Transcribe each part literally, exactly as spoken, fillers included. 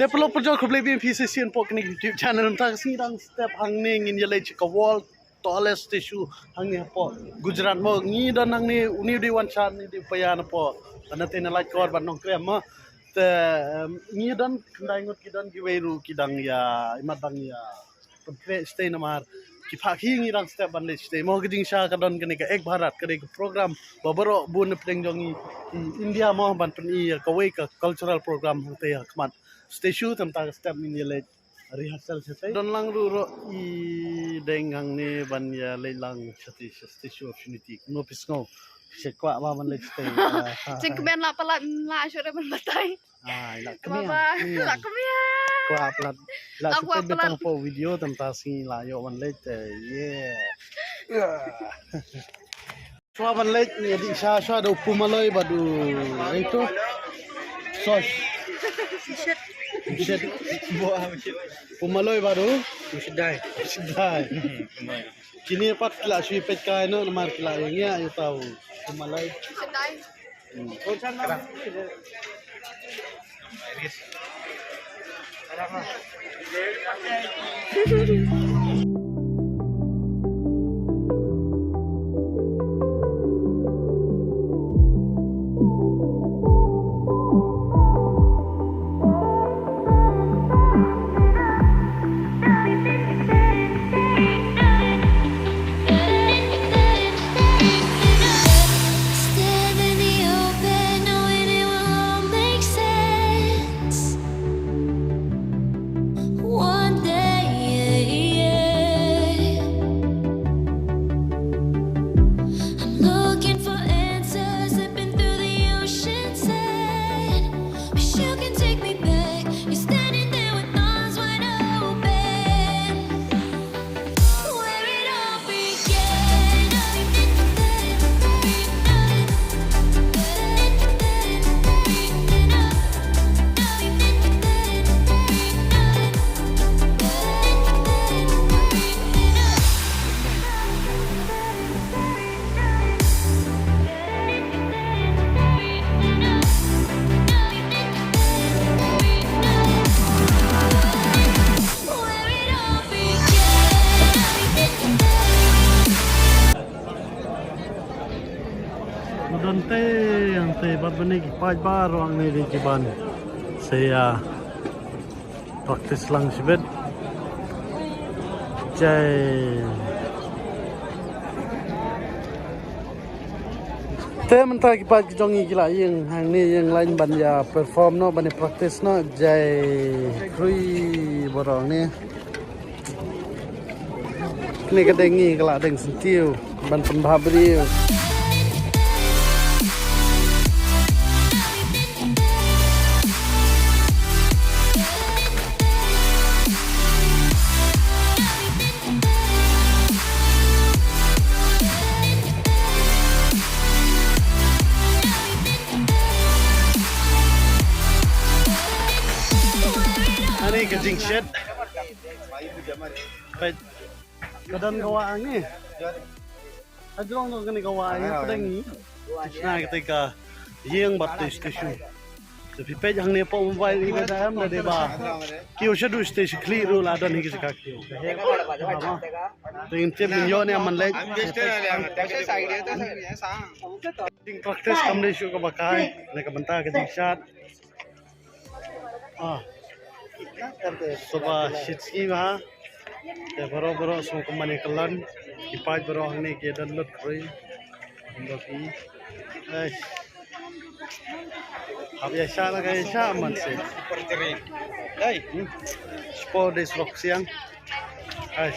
Te paralok parajor, khublei biang ïa phi sa shisien hapoh kane ka YouTube channel. Mynta ka sngi dang step hangne ngin ïaleit sha ka world tallest statue hangne hapoh Gujarat mo. Ngi don hangne, une u dei u wan sha, une u dei u paia napoh, na tei na Laitkor bad Nongkrem mo. Te, em, ngi don khyndai ngut, ki don kiwei ruh ki dang ïa, imat dang ïa pynkhreh shatei namar ki phah khie ngi dang step ban leit shatei mo. Ka jingshisha ka don kane ka Ek Bharat, ka dei ka program ba baroh bun na pdeng jong ngi, i India mo, ban pyni ïa kawei ka cultural program hangtei ha khmat statue. Te mynta ka step ngin ïaleit rehearsal shatei. Don lang ruh ruh i deng hangne ban ïaleit lang shatei sha Statue of Unity. Kumno phi sngew? Phi kwah ba ban leit shatei? Jingkmen la palat, la shuh re ban batai. Ah, la kmie. Baba, la kmie. Kwah palat. La, la kwah palat. Tang po video, te mynta sngi la ïoh ban leit, eh, yeah. Shuwa ban leit, ngi dih sha, shuwa da u Pumaloi bad u, eh, to. Sos. Mshit. Pumaloi bad u. Mshit dai. Mshit dai. Kine pat ki la shu peit kai noh, namar ki la ïa ngi ïa tau. Pumaloi. Mshit dai. Stand in the open, knowing it will all make sense one day. I'm looking for answers, slipping through the ocean sand. Wish you can take me back. You're standing there with arms wide open. Where it all began. Nga don te, hangte bad bane ki paidbah ruh hangne dei ki ban sa ïa practice lang shibit. Jai. Te mynta ki paid ki jong ngi ki la ïeng hangne, ïeng line ban ïa perform noh, ban ïa practice noh. Jai khrui baroh hangne. Kane ka deng ngi ka la deng syntiew ban pynbha briew. Ani ka jingshet. Peit. Ka don ka wah ngi. Ka jrong don kane ka wah ngi, pdeng ngi. Shna kata ka ïing bad te station. Te phi peit hangne hapoh mobile ngi ka dang em da dei ba. Kiew shaduh station khlieh ruh la don hi ka jaka kiew. Te ngin tip ngin ïoh ne man leit. Jing practice kam dei shuh kaba kai. Ne ka bynta ka jingshat. Ah. Suba shit ski ba. Te baroh baroh sngewkmen ïa ka lon. Ki paid baroh hangne ki don lut khrui. Ndo ki. Ai. Hap ïa sha la ka ïa sha man se. Dai. Hmm. Sport is rock siang. Ai.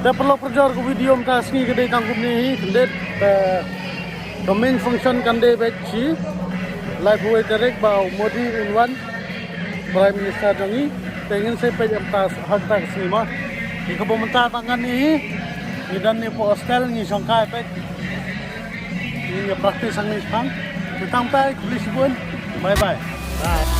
Te paralok parajor, ka video mynta sngi ka dei tang kumne hi khyndiat. Te ka main function kan dei beit shi laiphew wei tarik ba u Modi un wan, Prime Minister jong ngi. Te ngin sa peit mynta ha kata ka sngi mo. Te kaba mynta tang katne hi, ngi don ne hapoh hostel, ngi shong kai peit. Ngin ïa practice hangne shaphang. Te tang tai, khublei shibun. Bye bye. Bye.